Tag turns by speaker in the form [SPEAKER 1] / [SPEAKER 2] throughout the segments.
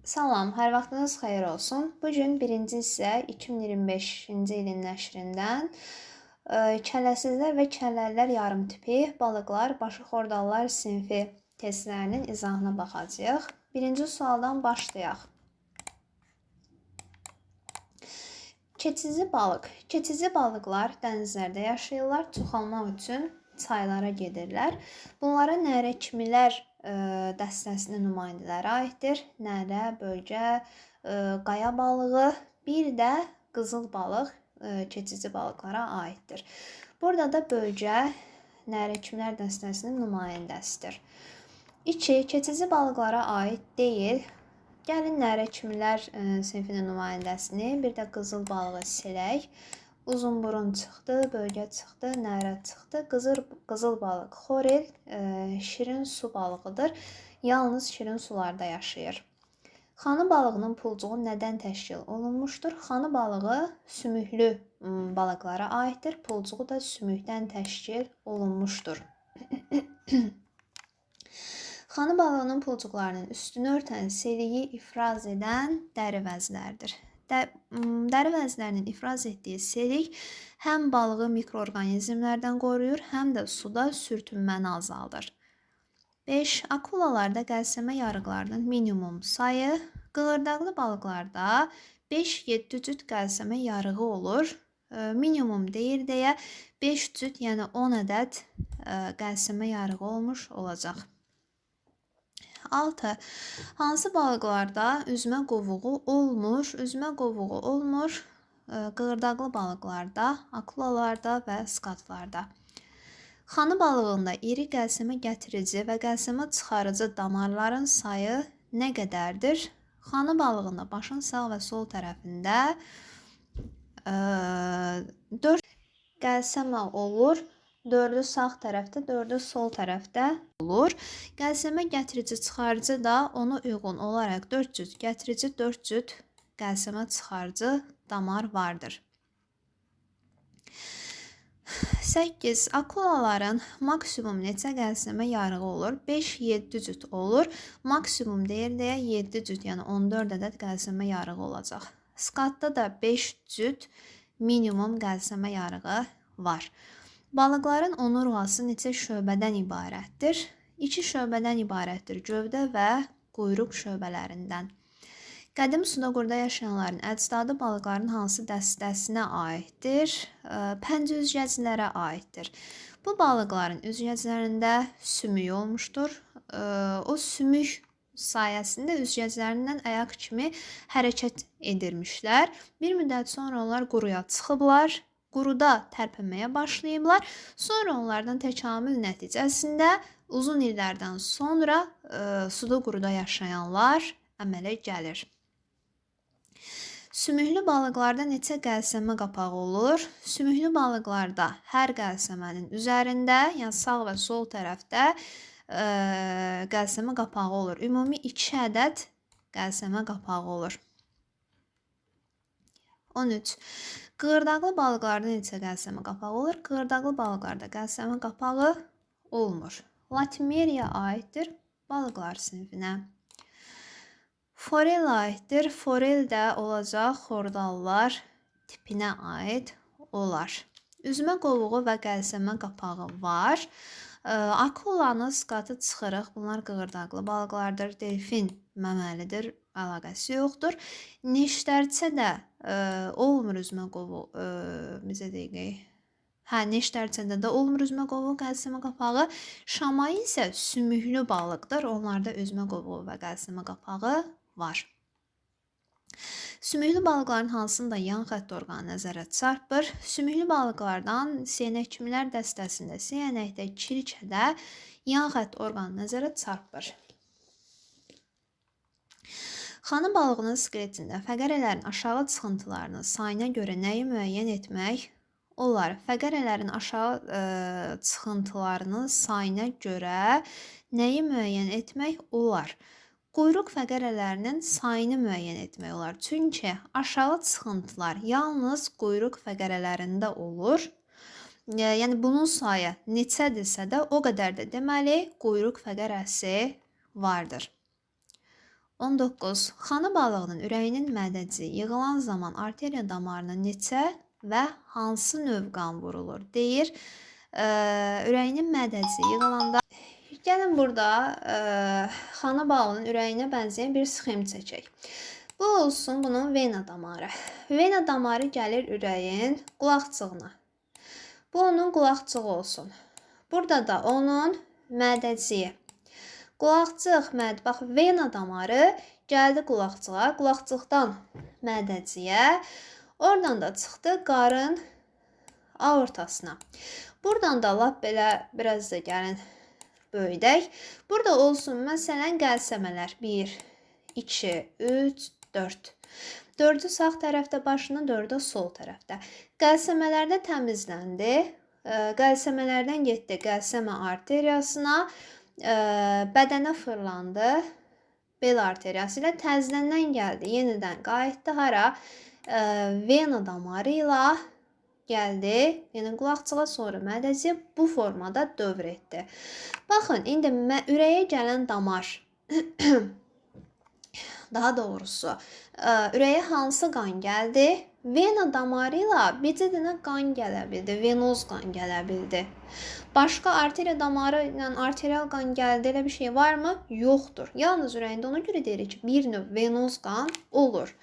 [SPEAKER 1] Salam, hər vaxtınız xeyir olsun. Bu gün birinci hissə 2025-ci ilin nəşrindən kəlləsizlər və kəlləlilər yarım tipi, balıqlar, başı xordallar sinfi testlərinin izahına baxacağıq. Birinci sualdan başlayaq. Keçici balıq. Keçici balıqlar dənizlərdə yaşayırlar, çoxalmaq üçün çaylara gedirlər. Bunlara nərəkimilər dəstəsinin nümayəndələri aiddir. Nərə, bölgə, qaya balığı, bir də qızıl balıq keçici balıqlara aiddir. Burada da bölgə nərəkimlər dəstəsinin nümayəndəsidir. 2. Keçici balıqlara aid deyil. Gəlin nərəkimlər sinfinin nümayəndəsini, bir də qızıl balığı silək. Uzunburun çıxdı, bölgə çıxdı, nərə çıxdı. Qızıl balıq xorel şirin su balığıdır. Yalnız şirin sularda yaşayır. Xanı balığının pulcuğu nədən təşkil olunmuşdur? Xanı balığı sümüklü balıqlara aiddir. Pulcuğu da sümükdən təşkil olunmuşdur. Xanı balığının pulcuqlarının üstünü örtən seliyi ifraz edən dəri vəzlərdir. Dəri vəzlərinin ifraz etdiyi selik həm balığı mikroorqanizmlərdən qoruyur, həm də suda sürtünməni azaldır. 5. Akulalarda qəlsəmə yarıqlarının minimum sayı. Qığırdaqlı balıqlarda 5-7 cüt qəlsəmə yarığı olur. Minimum deyir deyə 5 cüt, yəni 10 ədəd qəlsəmə yarığı olmuş olacaq. 6. Hansı balıqlarda üzmə qovuğu olmur? Üzmə qovuğu olmur qığırdaqlı balıqlarda, akulalarda və skatlarda. Xanı balığında iri qəlsəmə gətirici və qəlsəmə çıxarıcı damarların sayı nə qədərdir? Xanı balığında başın sağ və sol tərəfində 4 qəlsəmə olur. 4-ü sağ tərəfdə, 4-ü sol tərəfdə olur. Qəlsəmə gətirici çıxarıcı da ona uyğun olaraq 4 cüt gətirici, 4 cüt qəlsəmə çıxarıcı damar vardır. 8. Akulaların maksimum neçə qəlsəmə yarığı olur? 5-7 cüt olur. Maksimum deyir deyə 7 cüt, yəni 14 ədəd qəlsəmə yarığı olacaq. Skatda da 5 cüt minimum qəlsəmə yarığı var. Balıqların onurğası neçə şöbədən ibarətdir? 2 şöbədən ibarətdir, gövdə və quyruq şöbələrindən. Qədim suda qurda yaşayanların əcdadı balıqların hansı dəstəsinə aiddir? Pəncə üzgəclərə aiddir. Bu balıqların üzgəclərində sümük olmuşdur. O sümük sayəsində üzgəclərindən ayaq kimi hərəkət edirmişlər. Bir müddət sonra onlar quruya çıxıblar. Quruda tərpənməyə başlayıblar. Sonra onlardan təkamül nəticəsində uzun illərdən sonra suda quruda yaşayanlar əmələ gəlir. Sümüklü balıqlarda neçə qəlsəmə qapağı olur? Sümüklü balıqlarda hər qəlsəmənin üzərində, yəni sağ və sol tərəfdə qəlsəmə qapağı olur. Ümumi 2 ədəd qəlsəmə qapağı olur. 13. Qığırdaqlı balıqlarda neçə qəlsəmə qapağı olur? Qığırdaqlı balıqlarda qəlsəmə qapağı olmur. Latimeriya aiddir balıqlar sinfinə. Forel aiddir. Forel də olacaq xordallar tipinə aid olar. Üzmə qovuğu və qəlsəmə qapağı var. Akulanı, skatı çıxırıq. Bunlar qığırdaqlı balıqlardır. Delfin məməlidir. Əlaqəsi yoxdur. Neştərçə də olmur üzmə qovuğu. Bizə deyək. Hə, neştərçədə də olmur üzmə qovuğu, qəlsəmə qapağı. Şamay isə sümüklü balıqdır. Onlarda üzmə qovuğu və qəlsəmə qapağı var. Sümüklü balıqların hansında yan xətt orqanı nəzərə çarpır? Sümüklü balıqlardan siyənəkimlər dəstəsində, siyənəkdə, kirkədə yan xətt orqanı nəzərə çarpır. Xanı balığının skeletində fəqərələrin aşağı çıxıntılarının sayına görə nəyi müəyyən etmək olar? Fəqərələrin aşağı çıxıntılarının sayına görə nəyi müəyyən etmək olar? Quyruq fəqərələrinin sayını müəyyən etmək olar. Çünki aşağı çıxıntılar yalnız quyruq fəqərələrində olur. Yəni bunun sayı neçədirsə də o qədər də deməli quyruq fəqərəsi vardır. 19. Xanı balığının ürəyinin mədəciyi yığılan zaman arteriya damarına neçə və hansı növ qan vurulur? Deyir, ürəyinin mədəciyi yığılanda... Gəlin burada xanı balığının ürəyinə bənzəyən bir sxem çəkək. Bu olsun bunun vena damarı. Vena damarı gəlir ürəyin qulaqcığına. Bu onun qulaqcığı olsun. Burada da onun mədəciyi. Qulaqcıq, bax, vena damarı gəldi qulaqcığa, qulaqcıqdan mədəciyə, oradan da çıxdı qarın aortasına. Buradan da lap belə biraz da gəlin böyüdək. Burada olsun məsələn qəlsəmələr 1, 2, 3, 4. 4-ü sağ tərəfdə başını, 4-ü sol tərəfdə. Qəlsəmələrdə təmizləndi. Qəlsəmələrdən getdi qəlsəmə arteriyasına, bədənə fırlandı. Bel arteriyası ilə təzədən gəldi. Yenidən qayıtdı hara? Vena damarı ilə gəldi. Yəni qulaqcığa, sonra mədəciyə bu formada dövr etdi. Baxın, indi ürəyə gələn damar, daha doğrusu, ürəyə hansı qan gəldi? Vena damarı ilə bircə dənə qan gələ bildi, venoz qan gələ bildi. Başqa arteriya damarı ilə arterial qan gəldi, elə bir şey varmı? Yoxdur. Yalnız ürəyində ona görə deyirik ki, bir növ venoz qan olur.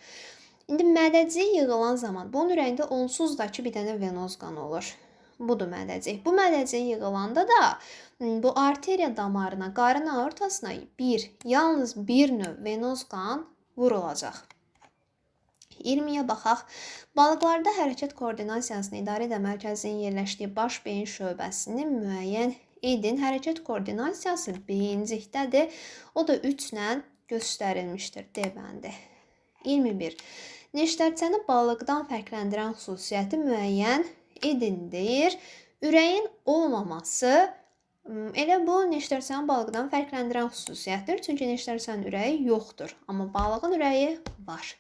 [SPEAKER 1] İndi mədəciyi yığılan zaman bunun ürəyində onsuz da ki, bir dənə venoz qan olur. Budur mədəcik. Bu mədəcik yığılanda da bu arteriya damarına, qarın aortasına yalnız bir növ venoz qan vurulacaq. 20-yə baxaq. Balıqlarda hərəkət koordinasiyasını idarə edən mərkəzin yerləşdiyi baş beyin şöbəsini müəyyən edin. Hərəkət koordinasiyası beyincikdədir. O da 3 ilə göstərilmişdir. D bəndi. 21. Neştərçəni balıqdan fərqləndirən xüsusiyyəti müəyyən edin deyir. Ürəyin olmaması elə bu neştərçəni balıqdan fərqləndirən xüsusiyyətdir. Çünki neştərçənin ürəyi yoxdur, amma balığın ürəyi var.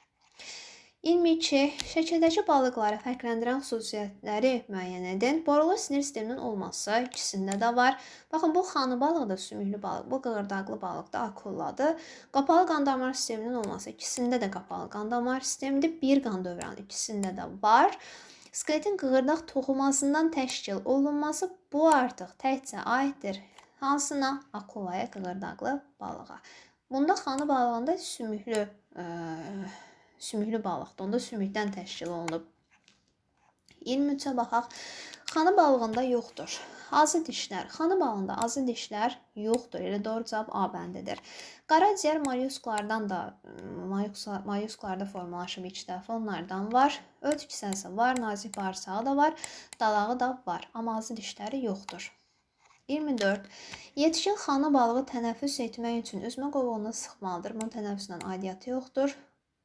[SPEAKER 1] 22. Şəkildəki balıqları fərqləndirən xüsusiyyətləri müəyyən edin. Borulu sinir sisteminin olması ikisində də var. Baxın, bu xanı balığı da sümüklü balıq, bu qığırdaqlı balıq da akulladır. Qapalı qan damar sisteminin olması ikisində də qapalı qan damar sistemidir. Bir qan dövranı ikisində də var. Skeletin qığırdaq toxumasından təşkil olunması bu artıq təkcə aiddir. Hansına? Akullaya, qığırdaqlı balığa. Bunda xanı balığında sümüklü balıqdır. Onda sümükdən təşkil olunub. 23-ə baxaq. Xanı balığında yoxdur. Azı dişlər. Xanı balığında azı dişlər yoxdur. Elə doğru cavab A bəndidir. Qaraciyər mollyusklardan da, mollyusklarda formalaşıb ilk dəfə onlardan var. Öt kisəsi var, nazik bağırsağı da var, dalağı da var. Amma azı dişləri yoxdur. 24. Yetişkin xanı balığı tənəffüs etmək üçün üzmə qovuğunu sıxmalıdır. Bunun tənəffüslə aidiyyatı yoxdur.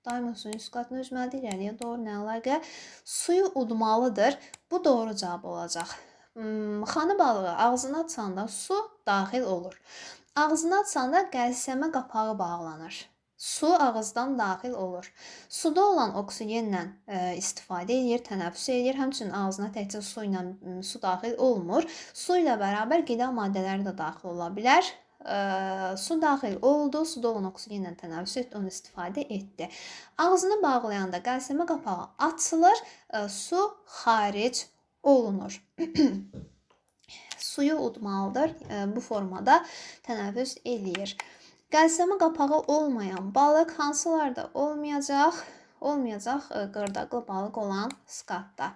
[SPEAKER 1] Daima suyun üst qatını üzməlidir. İrəliyə doğru nə əlaqə? Suyu udmalıdır. Bu doğru cavab olacaq. Xanı balığı ağzına açanda su daxil olur. Ağzına açanda qəlsəmə qapağı bağlanır. Su ağızdan daxil olur. Suda olan oksigenlə istifadə edir, tənəffüs edir. Həmçinin ağzına təkcə su ilə su daxil olmur. Su ilə bərabər qida maddələri də daxil ola bilər. Su daxil oldu, suda olan oksigenlə tənəffüs etdi, onu istifadə etdi. Ağzını bağlayanda qəlsəmə qapağı açılır, su xaric olunur. Suyu udmalıdır, bu formada tənəffüs eləyir. Qəlsəmə qapağı olmayan balıq hansılarda olmayacaq? Olmayacaq qırdaqlı balıq olan skatda.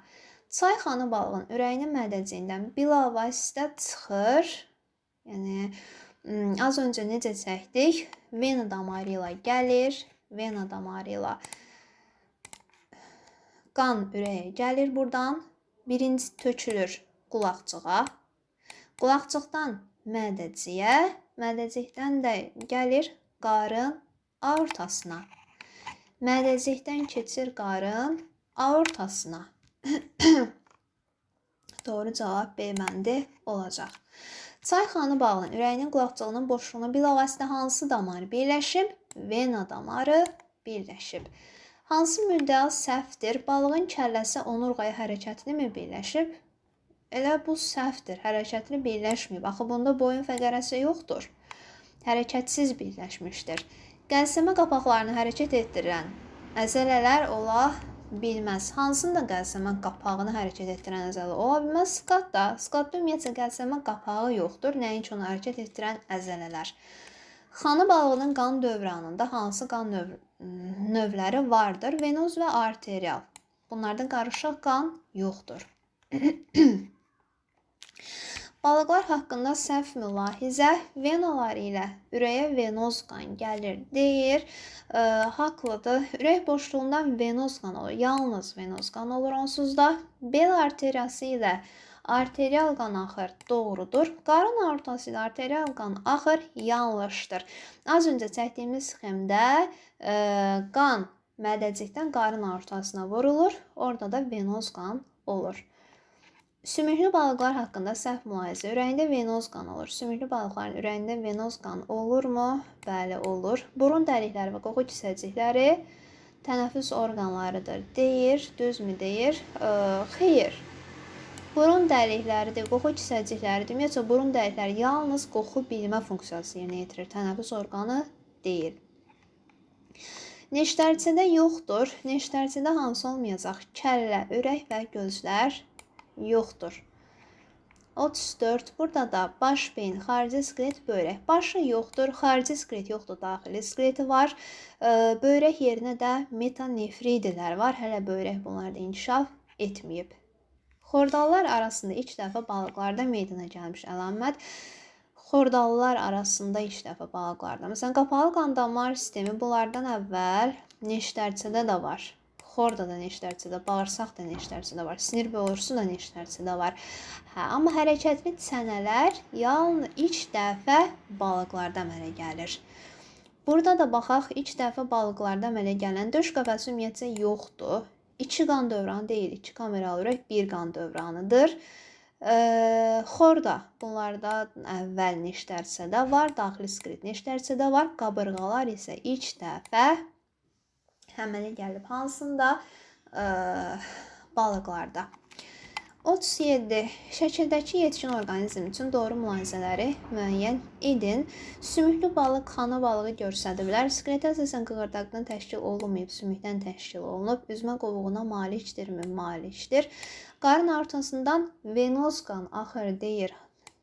[SPEAKER 1] Çayxanı balığın ürəyinin mədəciyindən bilavasitə çıxır. Yəni, az öncə necə çəkdik? Vena damarı ilə gəlir. Vena damarı ilə qan ürəyə gəlir buradan. Birinci tökülür qulaqcığa. Qulaqcıqdan mədəciyə. Mədəcikdən də gəlir qarın aortasına. Mədəcikdən keçir qarın aortasına. Doğru cavab B bəndi olacaq. Çayxanı balığının ürəyinin qulaqcığının boşluğuna bilavasitə hansı damar birləşib? Vena damarı birləşib. Hansı müddəa səhvdir? Balığın kəlləsi onurğaya hərəkətli mi birləşib? Elə bu səhvdir. Hərəkətli birləşməyib. Axı bunda boyun fəqərəsi yoxdur. Hərəkətsiz birləşmişdir. Qəlsəmə qapaqlarını hərəkət etdirən əzələlər ola bilməz. Hansında qəlsəmə qapağını hərəkət etdirən əzələ ola bilməz? Skatda. Skatda ümumiyyətcə qəlsəmə qapağı yoxdur. Nəinki onu hərəkət etdirən əzələlər. Xanı balığının qan dövranında hansı qan növləri vardır? Venoz və arterial. Bunlarda qarışıq qan yoxdur. Balıqlar haqqında səhv mülahizə. Venalar ilə ürəyə venoz qan gəlir deyir. Haqlıdır. Ürək boşluğundan venoz qan olur. Yalnız venoz qan olur onsuz da. Bel arteriyası ilə arterial qan axır doğrudur. Qarın aortası ilə arterial qan axır yanlışdır. Az öncə çəkdiyimiz sxemdə qan mədəcikdən qarın aortasına vurulur. Orada da venoz qan olur. Sümüklü balıqlar haqqında səhv mülahizə. Ürəyində venoz qan olur. Sümüklü balıqların ürəyində venoz qan olurmu? Bəli, olur. Burun dəlikləri və qoxu kisəcikləri tənəffüs orqanlarıdır deyir. Düzmü deyir? Xeyr. Burun dəlikləridir, qoxu kisəcikləridir. Ümumiyyətcə, burun dəlikləri yalnız qoxu bilmə funksiyası yerinə yetirir. Tənəffüs orqanı deyil. Neştərçədə yoxdur. Neştərçədə hansı olmayacaq? Kəllə, ürək və gözlər yoxdur. 34. Burada da baş, beyin, xarici skelet, böyrək. Başı yoxdur, xarici skelet yoxdur, daxili skeleti var. Böyrək yerinə də metanefridilər var. Hələ böyrək bunlarda inkişaf etməyib. Xordallar arasında ilk dəfə balıqlarda meydana gəlmiş əlamət. Xordallar arasında ilk dəfə balıqlarda. Məsələn, qapalı qan damar sistemi bunlardan əvvəl neştərçədə də var. Xorda da neştərçədə, bağırsaq da neştərçədə var, sinir borusu da neştərçədə var. Hə, amma hərəkətli çənələr yalnız ilk dəfə balıqlarda əmələ gəlir. Burada da baxaq, ilk dəfə balıqlarda əmələ gələn döş qəfəsi ümumiyyətcə yoxdur. İki qan dövranı deyil, iki kameral ürək bir qan dövranıdır. Xorda bunlardan əvvəl neştərçədə var, daxili skelet neştərçədə var, qabırğalar isə ilk dəfə əmələ gəlib hansında? Balıqlarda. 37. Şəkildəki yetkin orqanizm üçün doğru mülahizələri müəyyən edin. Sümüklü balıq xana balığı göstərə bilər. Skeletə əsasən qığırdaqdan təşkil olunmayıb, sümükdən təşkil olunub. Üzmə qovuğuna malikdirmi? Malikdir. Qarın aortasından venoz qan axır deyir,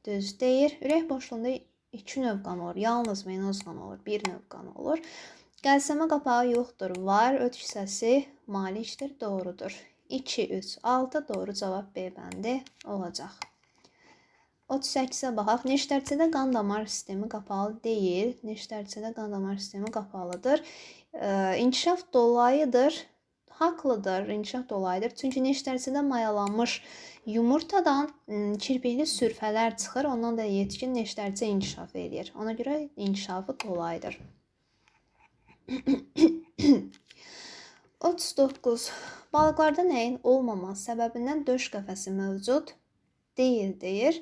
[SPEAKER 1] düz deyir. Ürək boşluğunda iki növ qan olur. Yalnız venoz qan olur, bir növ qan olur. Qəlsəmə qapağı yoxdur, var. Öt hissəsi malikdir, doğrudur. 2, 3, 6 doğru cavab B bəndi olacaq. 38-ə baxaq. Neştərçədə qan damar sistemi qapalı deyil. Neştərçədə qan damar sistemi qapalıdır. İnkişaf dolayıdır. Haqlıdır, inkişaf dolayıdır. Çünki neştərçədə mayalanmış yumurtadan kirpikli sürfələr çıxır. Ondan da yetkin neştərçə inkişaf eləyir. Ona görə inkişafı dolayıdır. 39. Balıqlarda nəyin olmaması səbəbindən döş qəfəsi mövcud deyil, deyir.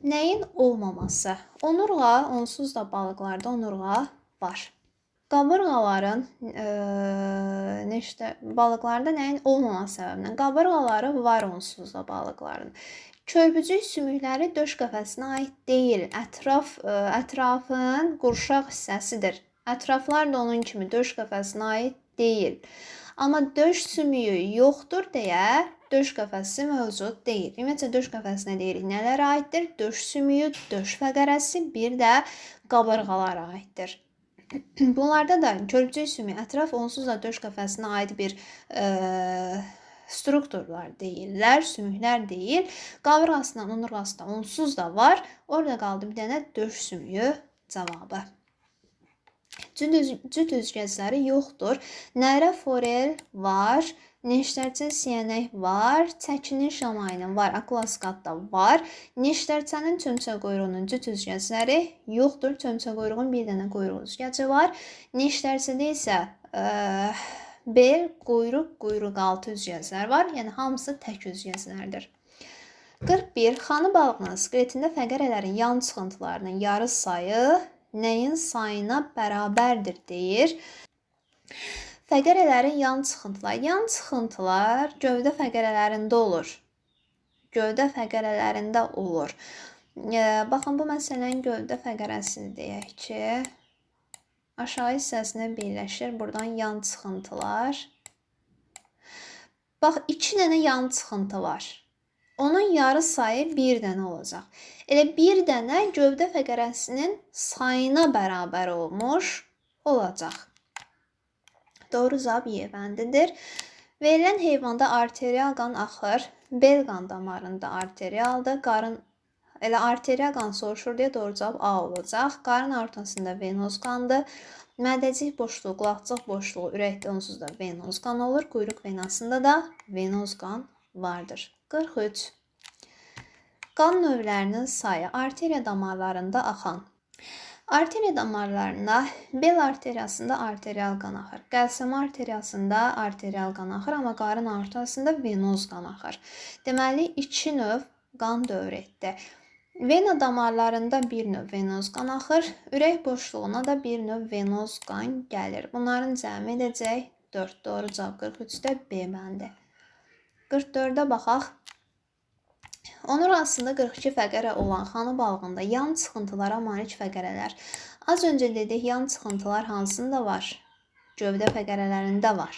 [SPEAKER 1] Nəyin olmaması? Onurğa, onsuz da balıqlarda onurğa var. Qabırğaların, balıqlarda nəyin olmaması səbəbindən? Qabırğaları var onsuz da balıqların. Körpücük sümükləri döş qəfəsinə aid deyil. Ətrafın qurşaq hissəsidir. Ətraflar da onun kimi döş qəfəsinə aid deyil. Amma döş sümüyü yoxdur deyə döş qəfəsi mövcud deyil. Ümumiyyətcə, döş qəfəsinə deyirik nələrə aiddir? Döş sümüyü, döş fəqərəsi, bir də qabırğalara aiddir. Bunlarda da körpücük sümüyü ətraf onsuz da döş qəfəsinə aid bir strukturlar deyirlər, sümüklər deyil. Qabırğasından, onurğası da onsuz da var. Orada qaldı bir dənə döş sümüyü cavabı. Cüt üzgəcləri yoxdur. Nərə forel var, neştərçə siyənək var, çəkinin şamayının var, akulaskatda da var. Neştərçənin çömçə quyruğunun cüt üzgəcləri yoxdur. Çömçə quyruğun bir dənə quyruq üzgəci var. Neştərçədə isə bel, quyruq, quyruqaltı üzgəclər var. Yəni hamısı tək üzgəclərdir. 41. Xanı balığının skeletində fəqərələrin yan çıxıntılarının yarı sayı nəyin sayına bərabərdir deyir. Fəqərələrin yan çıxıntılar. Yan çıxıntılar gövdə fəqərələrində olur. Gövdə fəqərələrində olur. Baxın, bu məsələn gövdə fəqərəsini deyək ki, Aşağı hissəsinə birləşir. Buradan yan çıxıntılar. Bax, 2 dənə yan çıxıntı var. Onun yarı sayı 1 dənə olacaq. Elə 1 dənə gövdə fəqərəsinin sayına bərabər olmuş olacaq. Doğru cavab Y bəndidir. Verilən heyvanda arterial qan axır. Bel qan damarında arterialdır. Qarın elə arterial qan soruşur deyə doğru cavab A olacaq. Qarın aortasında venoz qandır. Mədəcik boşluğu, qulaqcıq boşluğu, ürəkdə onsuz da venoz qan olur. Quyruq venasında da venoz qan vardır. 43. Qan növlərinin sayı arteriya damarlarında axan. Arteriya damarlarında bel arteriyasında arterial qan axır. Qəlsəmə arteriyasında arterial qan axır, amma qarın aortasında venoz qan axır. Deməli, 2 növ qan dövr etdi. Vena damarlarında bir növ venoz qan axır, ürək boşluğuna da bir növ venoz qan gəlir. Bunların cəmi edəcək 4. Doğru cavab 43-də B bəndi. 44-ə baxaq. Onurğasında 42 fəqərə olan xanı balığında yan çıxıntılara malik fəqərələr. Az öncə dedik, yan çıxıntılar hansında var? Gövdə fəqərələrində var.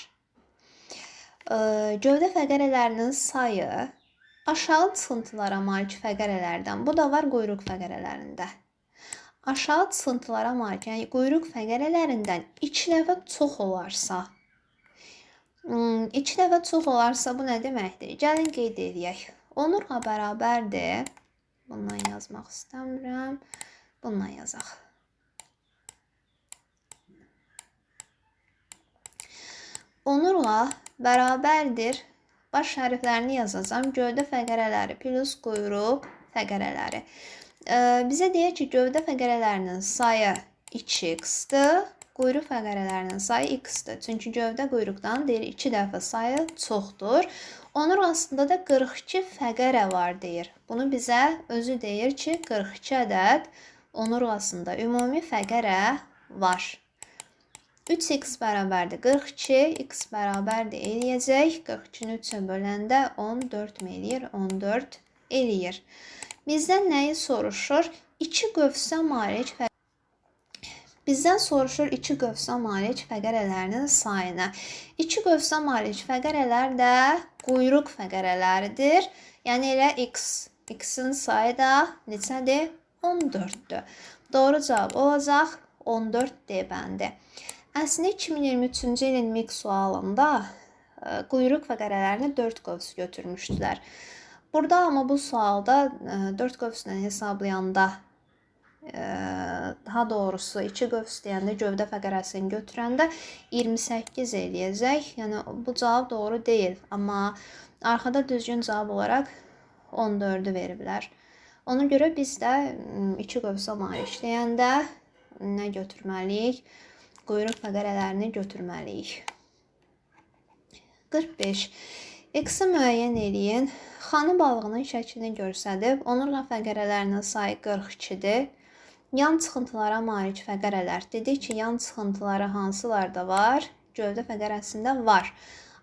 [SPEAKER 1] Gövdə fəqərələrinin sayı aşağı çıxıntılara malik fəqərələrdən. Bu da var quyruq fəqərələrində. Aşağı çıxıntılara malik, yəni quyruq fəqərələrindən 2 dəfə çox olarsa, 2 dəfə çox olarsa bu nə deməkdir? Gəlin qeyd edək. Onurğa bərabərdir. Bundan yazmaq istəmirəm. Bundan yazaq. Onurğa bərabərdir. Baş hərflərini yazacağam. Gövdə fəqərələri plus quyruq fəqərələri. Bizə deyir ki, gövdə fəqərələrinin sayı 2x-dir. Quyruq fəqərələrinin sayı x-dir. Çünki gövdə quyruqdan deyir 2 dəfə sayı çoxdur. Onurğasında da 42 fəqərə var deyir. Bunu bizə özü deyir ki, 42 ədəd onurğasında ümumi fəqərə var. 3x bərabərdir 42, x bərabərdir eləyəcək. 42-ni 3-ə böləndə 14 mi eləyir? 14 eləyir. Bizdən nəyi soruşur? 2 qövsə malik fəqərə. Bizdən soruşur 2 qövsə malik fəqərələrinin sayını. 2 qövsə malik fəqərələr də quyruq fəqərələridir. Yəni elə x. X-in sayı da neçədir? 14-dür. Doğru cavab olacaq 14 D bəndi. Əslində 2023-cü ilin MİQ sualında quyruq fəqərələrini 4 qövs götürmüşdülər. Burada amma bu sualda 4 qövslə hesablayanda, daha doğrusu 2 qövs deyəndə gövdə fəqərəsini götürəndə 28 eləyəcək. Yəni bu cavab doğru deyil, amma arxada düzgün cavab olaraq 14-ü veriblər. Ona görə biz də 2 qövsə malik deyəndə nə götürməliyik? Quyruq fəqərələrini götürməliyik. 45. X-i müəyyən eləyin. Xanı balığının şəklini göstərib. Onurğa fəqərələrinin sayı 42-dir. Yan çıxıntılara malik fəqərələr. Dedik ki, yan çıxıntıları hansılarda var? Gövdə fəqərəsində var.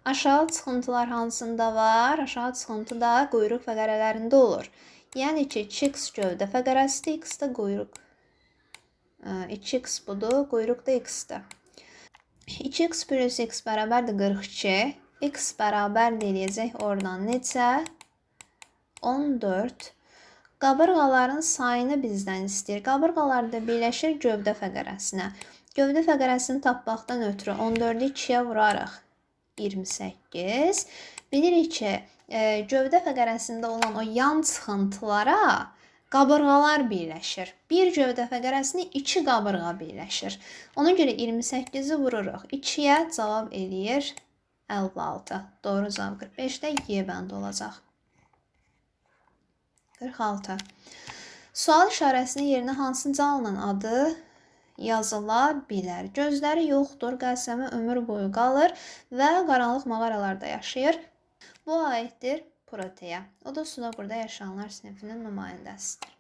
[SPEAKER 1] Aşağı çıxıntılar hansında var? Aşağı çıxıntı da quyruq fəqərələrində olur. Yəni ki, 2x gövdə fəqərəsidir, x də quyruq. 2x budur, quyruq da x-dir. 2x plus x bərabərdir 42. X bərabərdir eləyəcək oradan neçə? 14. Qabırğaların sayını bizdən istəyir. Qabırğalar da birləşir gövdə fəqərəsinə. Gövdə fəqərəsini tapmaqdan ötürü 14-ü 2-yə vurarıq. 28. Bilirik ki, gövdə fəqərəsində olan o yan çıxıntılara qabırğalar birləşir. Bir gövdə fəqərəsini 2 qabırğa birləşir. Ona görə 28-i vururuq. 2-yə cavab eləyir 56. Doğru cavab 45-də Y bəndi olacaq. 46. Sual işarəsinin yerinə hansı canlının adı yazıla bilər? Gözləri yoxdur, qəlsəmə ömür boyu qalır və qaranlıq mağaralarda yaşayır. Bu aiddir proteya. O da suda burada yaşayanlar sinifinin nümayəndəsidir.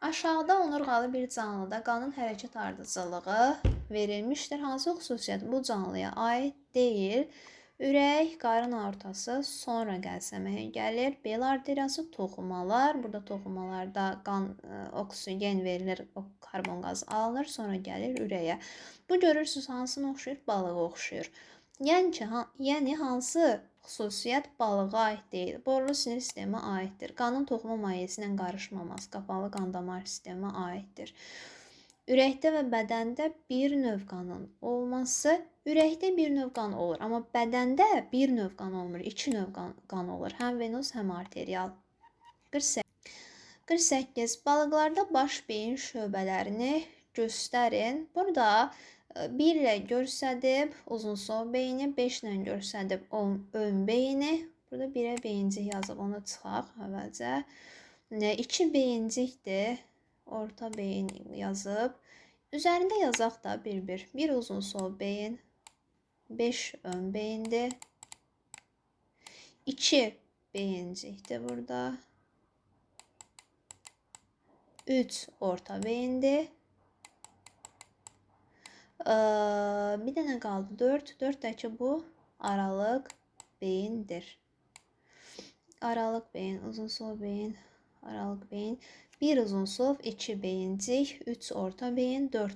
[SPEAKER 1] Aşağıda onurğalı bir canlıda qanın hərəkət ardıcıllığı verilmişdir. Hansı xüsusiyyət bu canlıya aid deyil? Ürək, qarın aortası, sonra qəlsəməyə gəlir. Bel arteriyası, toxumalar. Burada toxumalarda qan, oksigen verilir, karbon qazı alınır, sonra gəlir ürəyə. Bu görürsünüz hansına oxşuyur? Balığa oxşuyur. Yəni hansı xüsusiyyət balığa aid deyil? Borlu sinir sistemi aiddir. Qanın toxuma mayesi ilə qarışmaması, qapalı qan damar sistemi aiddir. Ürəkdə və bədəndə bir növ qanın olması. Ürəkdə bir növ qan olur, amma bədəndə bir növ qan olmur, iki növ qan olur. Həm venoz, həm arterial. 48. Balıqlarda baş beyin şöbələrini göstərin. Burada 1 ilə göstərib uzunsov beyni, 5 ilə göstərib ön beyni. Burada 1-ə beyincik yazıb, onu çıxaq əvvəlcə. 2 beyincikdir. Orta beyin yazıb. Üzərində yazaq da bir-bir. 1 uzunsov beyin, 5 ön beyindir. 2 beyincikdir burada. 3 orta beyindir. Bir dənə qaldı 4. 4-dəki bu aralıq beyindir. Aralıq beyin, uzunsov beyin, aralıq beyin. 1 uzunsov, 2 beyincik, 3 orta beyin, 4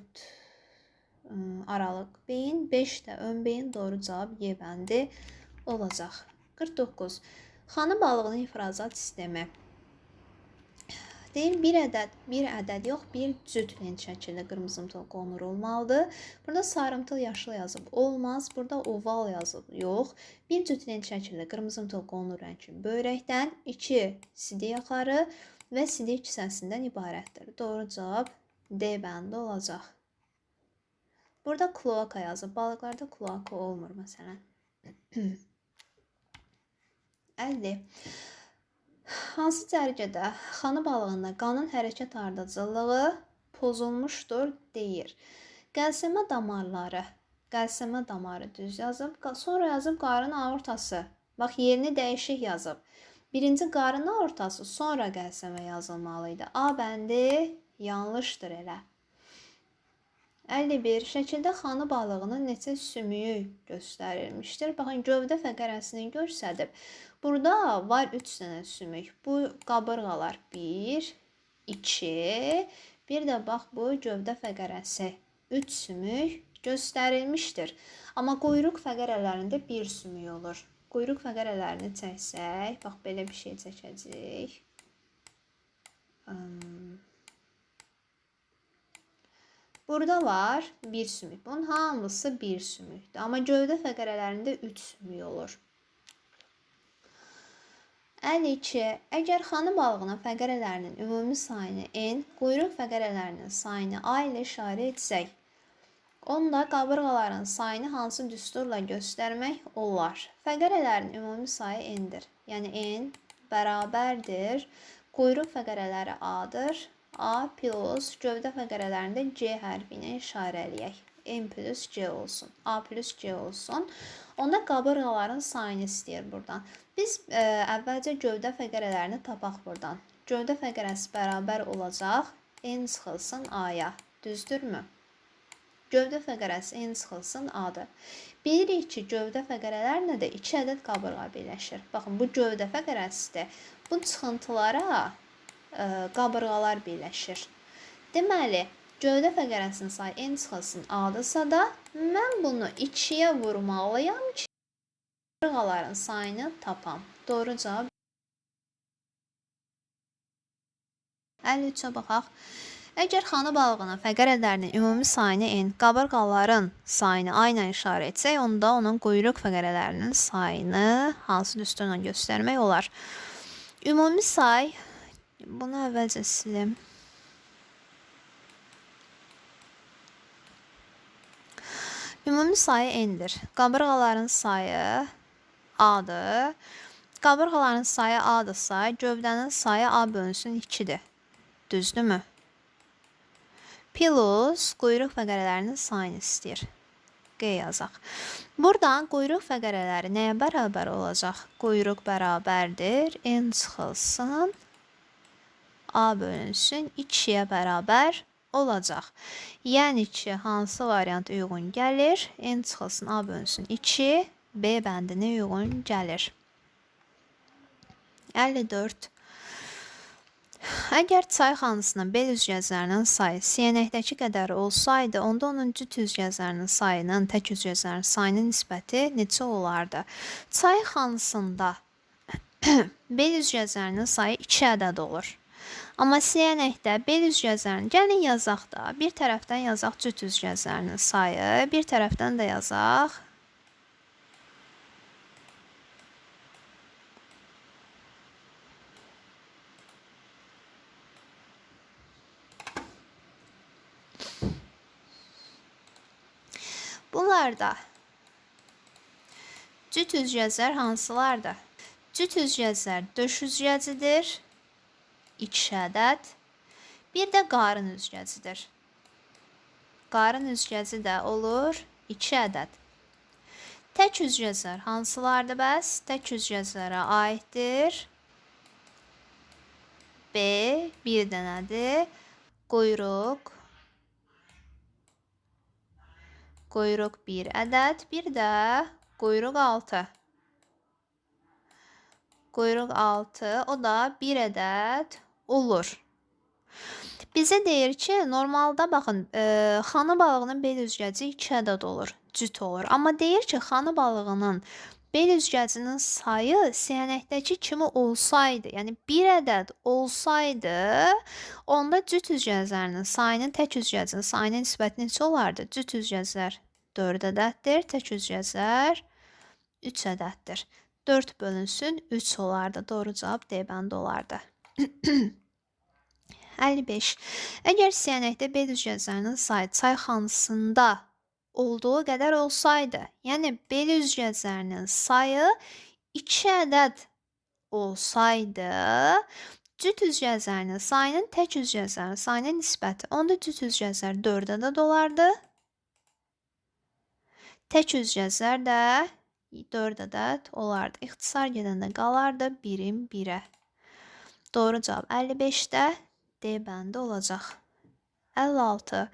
[SPEAKER 1] aralıq beyin, 5 də ön beyin. Doğru cavab Y bəndi olacaq. 49. Xanı balığının ifrazat sistemi. Deyir, bir ədəd yox, bir cüt lent şəkildə qırmızımtıl qonur olmalıdır. Burada sarımtıl yaşıl yazıb olmaz. Burada oval yazıb yox. Bir cüt lent şəkildə qırmızımtıl qonur rəngli böyrəkdən, 2 sidik axarı və sidik kisəsindən ibarətdir. Doğru cavab D bəndi olacaq. Burada kloaka yazıb. Balıqlarda kloaka olmur məsələn. 50. Hansı cərgədə xanı balığında qanın hərəkət ardıcıllığı pozulmuşdur deyir. Qəlsəmə damarları. Qəlsəmə damarı düz yazıb. Sonra yazıb qarın aortası. Bax, yerini dəyişik yazıb. Birinci qarın aortası, sonra qəlsəmə yazılmalı idi. A bəndi yanlışdır elə. 51. Şəkildə xanı balığının neçə sümüyü göstərilmişdir. Baxın, gövdə fəqərəsini göstərib. Burada var 3 dənə sümük. Bu qabırğalar 1, 2, bir də bax bu gövdə fəqərəsi 3 sümük göstərilmişdir. Amma quyruq fəqərələrində 1 sümük olur. Quyruq fəqərələrini çəksək, bax belə bir şey çəkəcəyik. Burada var 1 sümük. Bunun hamısı 1 sümükdür. Amma gövdə fəqərələrində 3 sümük olur. 52. Əgər xanı balığının fəqərələrinin ümumi sayını N, quyruq fəqərələrinin sayını A ilə işarə etsək, onda qabırğaların sayını hansı düsturla göstərmək olar? Fəqərələrin ümumi sayı N-dir. Yəni N bərabərdir. Quyruq fəqərələri A-dır. A plus gövdə fəqərələrində C hərfi ilə işarə eləyək. N plus C olsun. A plus C olsun. Onda qabırğaların sayını istəyir buradan. Biz əvvəlcə gövdə fəqərələrini tapaq buradan. Gövdə fəqərəsi bərabər olacaq. N çıxılsın A-ya. Düzdürmü? Gövdə fəqərəsi N çıxılsın A-dır. Bilirik ki, gövdə fəqərələrlə də 2 ədəd qabırğa birləşir. Baxın, bu gövdə fəqərəsidir. Bu çıxıntılara qabırğalar birləşir. Deməli, gövdə fəqərəsinin sayı N çıxılsın A-dırsa da, mən bunu 2-yə vurmalıyam ki, qabırğaların sayını tapam. Doğru cavab 53-ə baxaq. Əgər xanı balığının fəqərələrinin ümumi sayını N, qabırğaların sayını A ilə işarə etsək, onda onun quyruq fəqərələrinin sayını hansı düsturla göstərmək olar? Ümumi say, bunu əvvəlcə silim. Ümumi sayı N-dir. Qabırğaların sayı A-dır. Qabırğaların sayı A-dırsa, gövdənin sayı A bölünsün 2-dir. Düzdürmü? Plus quyruq fəqərələrinin sayını istəyir. Q yazaq. Buradan quyruq fəqərələri nəyə bərabər olacaq? Quyruq bərabərdir. N çıxılsın. A bölünsün 2-yə bərabər olacaq. Yəni ki, hansı variant uyğun gəlir? N çıxılsın, A bölünsün 2 B bəndinə uyğun gəlir. 54. Əgər çay xanısının bel üzgəclərinin sayı siyənəkdəki qədər olsaydı, onda onun cüt üzgəclərinin sayının tək üzgəclərin sayının nisbəti neçə olardı? Çay xanısında bel üzgəclərinin sayı 2 ədəd olur. Amma siyənəkdə bel üzgəclərinin, gəlin yazaq da, bir tərəfdən yazaq cüt üzgəclərinin sayı, bir tərəfdən də yazaq bunlarda cüt üzgəclər hansılardır? Cüt üzgəclər döş üzgəcidir, 2 ədəd. Bir də qarın üzgəcidir. Qarın üzgəci də olur 2 ədəd. Tək üzgəclər hansılardır bəs? Tək üzgəclərə aiddir. B bir dənədir. Quyruq. Quyruq 1 ədəd, bir də quyruq 6. Quyruq 6, o da 1 ədəd olur. Bizə deyir ki, normalda baxın, xanı balığının bel üzgəci 2 ədəd olur, cüt olur. Amma deyir ki, xanı balığının bel üzgəcinin sayı siyənəkdəki kimi olsaydı, yəni 1 ədəd olsaydı, onda cüt üzgəclərinin sayının tək üzgəcinin sayına nisbəti neçə olardı? Cüt üzgəclər 4 ədəddir, tək üzgəclər 3 ədəddir. 4 bölünsün 3 olardı. Doğru cavab D bəndi olardı. 55. Əgər siyənəkdə bel üzgəclərinin sayı çay xanısında olduğu qədər olsaydı, yəni bel üzgəclərinin sayı 2 ədəd olsaydı, cüt üzgəclərinin sayının tək üzgəclərin sayına nisbəti, onda cüt üzgəclər 4 ədəd olardı, tək üzgəclər də 4 ədəd olardı. İxtisar gedəndə qalardı 1-in 1-ə. Doğru cavab 55-də D bəndi olacaq. 56.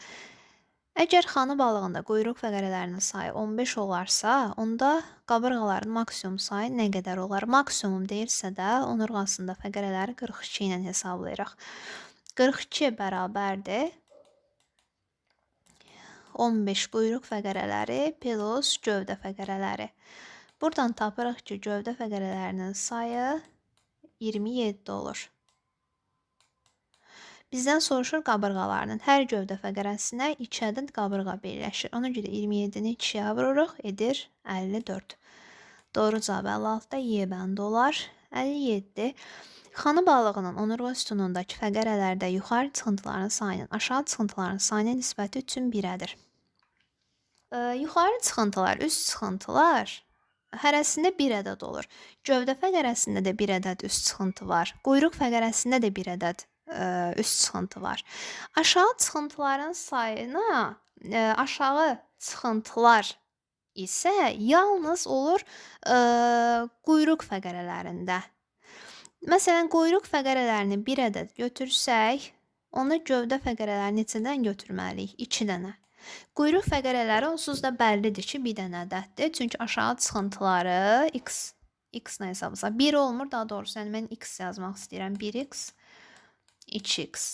[SPEAKER 1] Əgər xanı balığında quyruq fəqərələrinin sayı 15 olarsa, onda qabırğaların maksimum sayı nə qədər olar? Maksimum deyirsə də onurğasında fəqərələri 42 ilə hesablayırıq. 42 bərabərdir 15 quyruq fəqərələri plus gövdə fəqərələri. Buradan tapırıq ki, gövdə fəqərələrinin sayı 27 olur. Bizdən soruşur qabırğalarının hər gövdə fəqərəsinə 2 ədəd qabırğa birləşir. Ona görə 27-ni 2-yə vururuq, edir 54. Doğru cavab 56-da Y bəndi olar. 57. Xanı balığının onurğa sütunundakı fəqərələrdə yuxarı çıxıntıların sayının aşağı çıxıntıların sayına nisbəti 3-ün 1-ədir. Yuxarı çıxıntılar, üst çıxıntılar hərəsində 1 ədəd olur. Gövdə fəqərəsində də 1 ədəd üst çıxıntı var. Quyruq fəqərəsində də 1 ədəd üst çıxıntı var. Aşağı çıxıntıların sayına aşağı çıxıntılar isə yalnız olur quyruq fəqərələrində. Məsələn, quyruq fəqərələrini 1 ədəd götürsək, onu gövdə fəqərələrini neçədən götürməliyik? 2 dənə. Quyruq fəqərələri onsuz da bəllidir ki, 1 dənə ədəddir. Çünki aşağı çıxıntıları x, x nə hesablasaq? 1 olmur, daha doğrusu, yəni mən x yazmaq istəyirəm. 1x, 2x.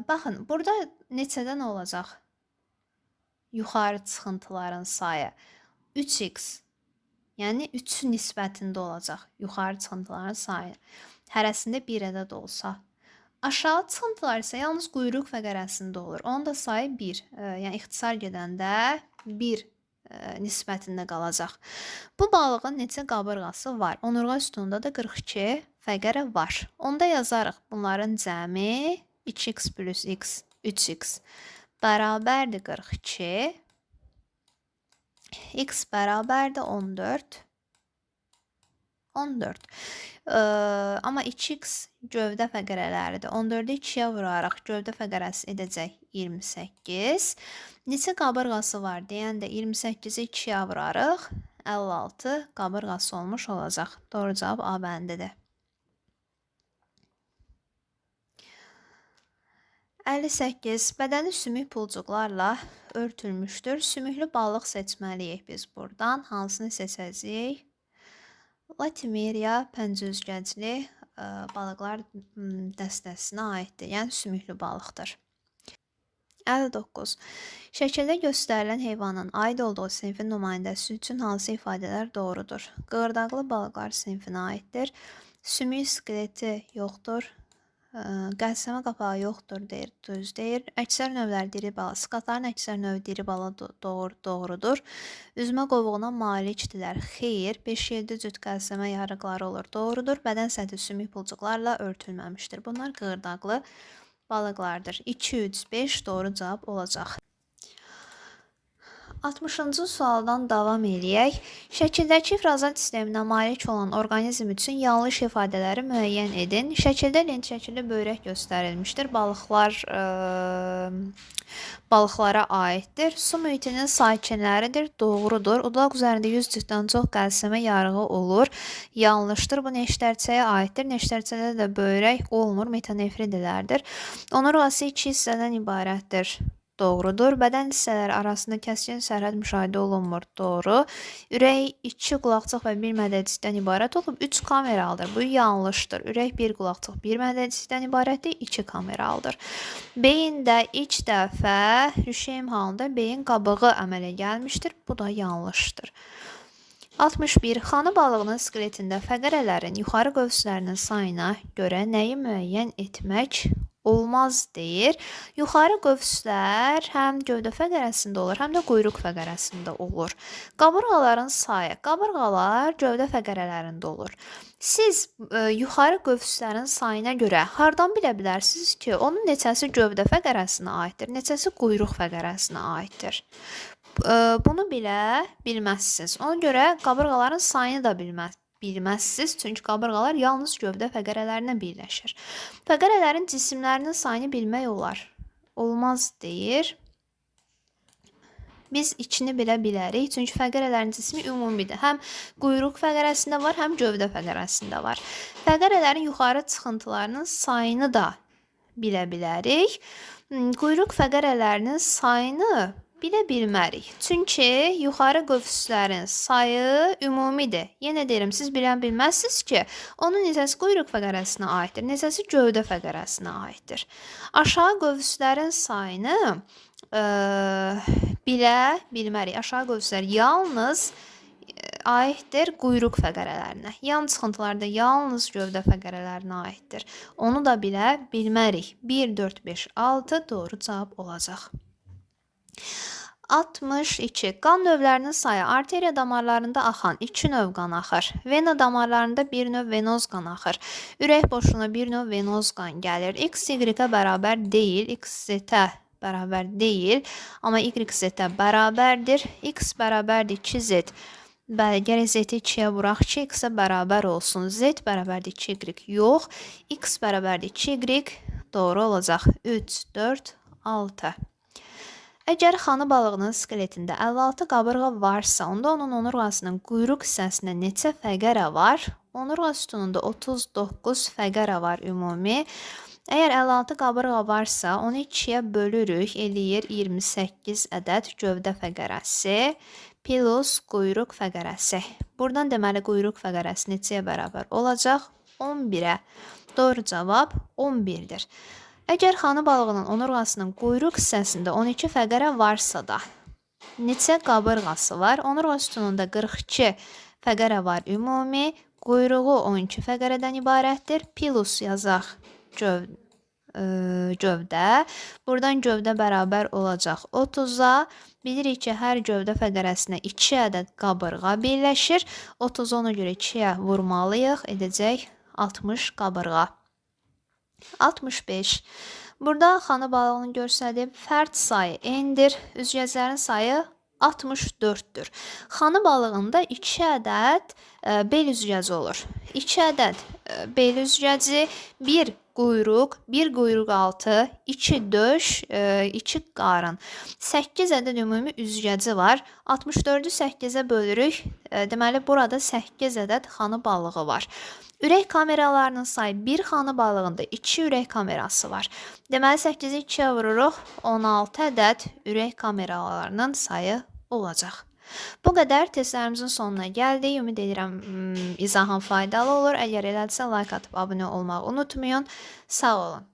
[SPEAKER 1] Baxın, burada neçədən olacaq yuxarı çıxıntıların sayı? 3x. Yəni 3 nisbətində olacaq yuxarı çıxıntıların sayı. Hərəsində 1 ədəd olsa. Aşağı çıxıntılar isə yalnız quyruq fəqərəsində olur. Onun da sayı 1. Yəni ixtisar gedəndə 1 nisbətində qalacaq. Bu balığın neçə qabırğası var? Onurğa sütununda da 42 fəqərə var. Onda yazarıq bunların cəmi 2x plus x 3x bərabərdir 42. X bərabərdir 14. 14. Amma 2x gövdə fəqərələridir. 14-ü 2-yə vuraraq gövdə fəqərəsi edəcək 28. Neçə qabırğası var deyəndə 28-i 2-yə vurarıq. 56 qabırğası olmuş olacaq. Doğru cavab A bəndidir. 58. Bədəni sümük pulcuqlarla örtülmüşdür. Sümüklü balıq seçməliyik biz buradan. Hansını seçəcəyik? Latimeriya pəncə üzgəcli balıqlar dəstəsinə aiddir. Yəni sümüklü balıqdır. 59. Şəkildə göstərilən heyvanın aid olduğu sinfin nümayəndəsi üçün hansı ifadələr doğrudur? Qığırdaqlı balıqlar sinfinə aiddir. Sümük skeleti yoxdur. Qəlsəmə qapağı yoxdur deyir, düz deyir. Əksər növləri diri bala, skatların əksər növü diri bala doğrudur. Üzmə qovuğuna malikdirlər. Xeyr, 5-7 cüt qəlsəmə yarıqları olur, doğrudur. Bədən səthi sümük pulcuqlarla örtülməmişdir. Bunlar qığırdaqlı balıqlardır. 2, 3, 5 doğru cavab olacaq. 60-cı sualdan davam eləyək. Şəkildəki ifrazat sisteminə malik olan orqanizm üçün yanlış ifadələri müəyyən edin. Şəkildə lent şəkilli böyrək göstərilmişdir. Balıqlar balıqlara aiddir. Su mühitinin sakinləridir. Doğrudur. Udaq üzərində 100 cütdən çox qəlsəmə yarığı olur. Yanlışdır. Bu neştərçəyə aiddir. Neştərçədə də böyrək olmur. Metanefridilərdir. Onurğası 2 hissədən ibarətdir. Doğrudur. Bədən hissələri arasında kəskin sərhəd müşahidə olunmur. Doğru. Ürək 2 qulaqcıq və 1 mədəcikdən ibarət olub 3 kameralıdır. Bu yanlışdır. Ürək 1 qulaqcıq, 1 mədəcikdən ibarətdir, 2 kameralıdır. Beyində ilk dəfə rüşeym halında beyin qabığı əmələ gəlmişdir. Bu da yanlışdır. 61. Xanı balığının skeletində fəqərələrin yuxarı qövslərinin sayına görə nəyi müəyyən etmək olmaz deyir. Yuxarı qövslər həm gövdə fəqərəsində olur, həm də quyruq fəqərəsində olur. Qabırğaların sayı. Qabırğalar gövdə fəqərələrində olur. Siz yuxarı qövslərin sayına görə hardan bilə bilərsiniz ki, onun neçəsi gövdə fəqərəsinə aiddir, neçəsi quyruq fəqərəsinə aiddir? Bunu bilə bilməzsiniz. Ona görə qabırğaların sayını da bilməzsiniz, çünki qabırğalar yalnız gövdə fəqərələrinə birləşir. Fəqərələrin cisimlərinin sayını bilmək olar. Olmaz deyir. Biz içini bilə bilərik, çünki fəqərələrin cismi ümumidir. Həm quyruq fəqərəsində var, həm gövdə fəqərəsində var. Fəqərələrin yuxarı çıxıntılarının sayını da bilə bilərik. Quyruq fəqərələrinin sayını bilə bilmərik. Çünki yuxarı qövslərin sayı ümumidir. Yenə deyirəm, siz bilən bilməzsiniz ki, onun neçəsi quyruq fəqərəsinə aiddir, neçəsi gövdə fəqərəsinə aiddir. Aşağı qövslərin sayını bilə bilmərik. Aşağı qövslər yalnız aiddir quyruq fəqərələrinə. Yan çıxıntılarda yalnız gövdə fəqərələrinə aiddir. Onu da bilə bilmərik. 1, 4, 5, 6 doğru cavab olacaq. 62. Qan növlərinin sayı. Arteriya damarlarında axan 2 növ qan axır. Vena damarlarında 1 növ venoz qan axır. Ürək boşluğuna 1 növ venoz qan gəlir. X, Y-ə bərabər deyil. X, Z-ə bərabər deyil. Amma Y, Z-ə bərabərdir. X bərabərdir 2Z. Bəli, gərək Z-i 2-yə vuraq ki, X-ə bərabər olsun. Z bərabərdir 2Y. Yox. X bərabərdir 2Y. Doğru olacaq. 3, 4, 6. Əgər xanı balığının skeletində 56 qabırğa varsa, onda onun onurğasının quyruq hissəsində neçə fəqərə var? Onurğa sütununda 39 fəqərə var ümumi. Əgər 56 qabırğa varsa, onu 2-yə bölürük, eləyir 28 ədəd gövdə fəqərəsi plus quyruq fəqərəsi. Buradan deməli quyruq fəqərəsi neçəyə bərabər olacaq? 11-ə. Doğru cavab 11-dir. Əgər xanı balığının onurğasının quyruq hissəsində 12 fəqərə varsa da, neçə qabırğası var? Onurğa sütununda 42 fəqərə var ümumi, quyruğu 12 fəqərədən ibarətdir. Plus yazaq gövdə. Buradan gövdə bərabər olacaq 30-a. Bilirik ki, hər gövdə fəqərəsinə 2 ədəd qabırğa birləşir. 30-u ona görə 2-yə vurmalıyıq, edəcək 60 qabırğa. 65. Burada xanı balığını göstərib fərd sayı n-dir, üzgəclərin sayı 64-dür. Xanı balığında 2 ədəd bel üzgəci olur? 2 ədəd bel üzgəci, 1 quyruq, 1 quyruq altı, 2 döş, 2 qarın. 8 ədəd ümumi üzgəci var. 64-ü 8-ə bölürük. Deməli, burada 8 ədəd xanı balığı var. Ürək kameralarının sayı 1 xanı balığında 2 ürək kamerası var. Deməli, 8-i 2-yə vururuq. 16 ədəd ürək kameralarının sayı olacaq. Bu qədər testlərimizin sonuna gəldik. Ümid edirəm izahım faydalı olur. Əgər elədirsə, like atıb abunə olmağı unutmayın. Sağ olun.